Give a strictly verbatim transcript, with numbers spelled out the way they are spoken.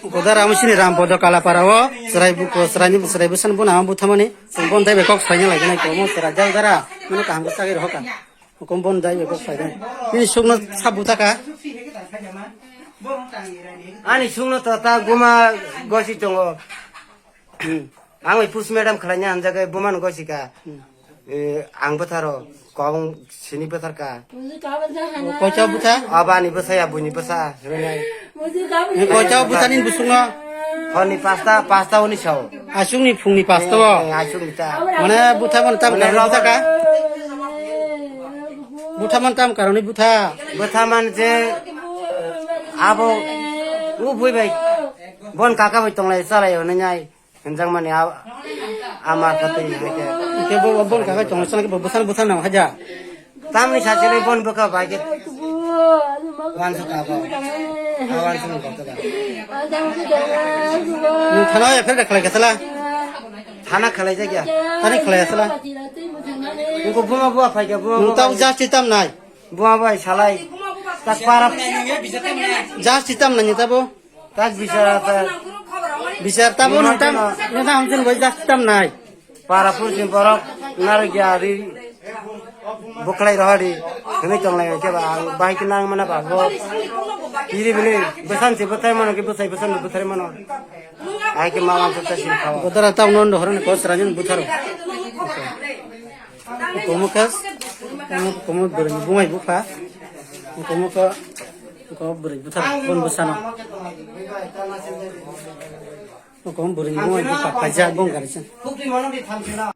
Godar amo sini Rampodo Kalapara o chwrai bu-, chwraini, chwrai bwsano buna buthamani. Chwng bon dai bai kok saina lai nai komo chwrai jal dara. Mano kaham khe chagwi rohor ka. Hukum bon dai bai kok saina. Nini sukno sab buta ka. Ani sukno to ta guma gosi tongo. Hmm. Ang bai push madam khlaina hamjakgwi bumano gosi ka. Hmm. Eh, ang bwtharo kobong sini bwthar ka. Koicha bwtha? Abani bwsa ya buini bwsa, hinwi nai. Koicha bwthani bwswkno? Honi pasta, pasta honi sao. Aswkni phungni pasta o? Eh, aswkni ta. Mane bwtha mane tam karoni bwtha ka? Bwtha mane tam karoni bwtha? Bwtha mane je abo u bui bai bon kaka bai tonglai chalai hwnwi nai. Hinjakmani a-, ama khatwi hai khe. Hingke bo, bo bon kaka chongno sana khe bo bwsano bwsano nang haja. Tamni sachiri bon bwkha bai khe. Wansuk abo. A wansuk nang kok da. Nwng thana ya phai da khlai khe sala. Thana khlai jakya. Thani khlai sala. Nwng ko buma bua phai khe buma. Nwng tau justice tam nai. Buma bai salai. Tak para. Justice tam nai tabo. Tak bichar ta. Bichar tamo nang tam, nang tam hamsin bai justice tam nai. Para pusin borok narikya ri buklai rohadi. Hwnwi tonglai khe ba ang bai khe nang mana ba bo. Iri bini bwsan se bwthai mano khe bwsai bwsan bwthai mano. Ai khe ma wan ta sin khawa. Godara ta unon dohor ni kos rajin butharo. Komo khe, komo, komo bwrwi bumai bupha. Komo khe, komo bwrwi buthar bon bwsano. Komo bwrwi bumai bupha paijak bon gari sen.